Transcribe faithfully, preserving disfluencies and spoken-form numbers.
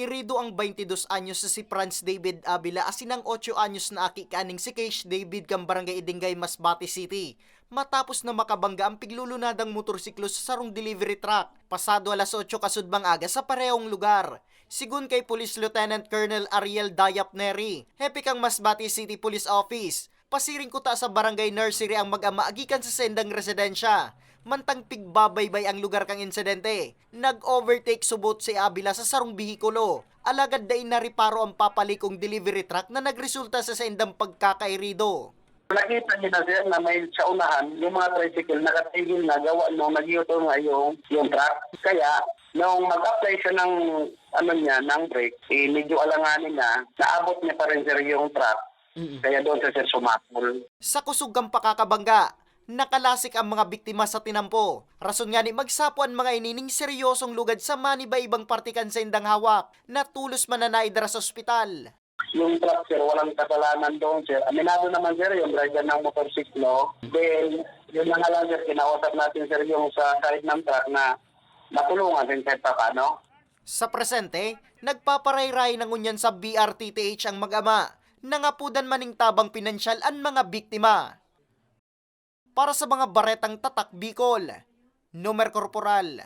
Herido ang baintidos anyos na si Franz David Avila asin ang otso anyos na aki kaning si Keish David kan Barangay Idingay, Masbate City, matapos na makabangga ang piglulunadang motorsiklo sa sarong delivery truck pasado alas otso kasudbang aga sa parehong lugar. Sigon kay Police Lieutenant Colonel Ariel Dayap Neri, hepe kan Masbate City Police Office, pasiring kuta sa barangay nursery ang mag-ama gikan sa saindang residensya. Mantang pigbabaybay ang lugar kan insidente, nag-overtake subot si Avila sa sarong behikulo, alagad dai nareparo ang papalikong delivery truck na nagresulta sa saindang pagkakaherido. Nakita niya na, sir, na may sa unahan, yung mga tricycle nakatigil na gawa nung nag-U-turn nga yung, yung truck. Kaya, nung mag-apply siya ng, ano niya, ng brake, eh, medyo alanganin na, naabot niya pa rin, sir, yung truck. Kaya doon siya, sir, sumakol. Sa kusog kan pakakabangga, nakalasik ang mga biktima sa tinampo. Rason ngani magsapo an mga ini ning seryosong lugad sa maniba-ibang parte kan saindang hawak na tolos mananaid dira sa ospital. Yung truck, sir, walang kasalanan doon, sir. Aminado naman, sir, yung driver ng motorsiklo. Then, yun na nga lang, sir, kinausap natin, sir, yung sa side ng truck na matulungan din kahit papaano. Sa presente, nagpaparayray na ngunyan sa B R T T H ang mag-ama. Nangapodan man ning tabang pinansyal an mga biktima. Para sa mga baretang Tatak Bicol, Nomer Corporal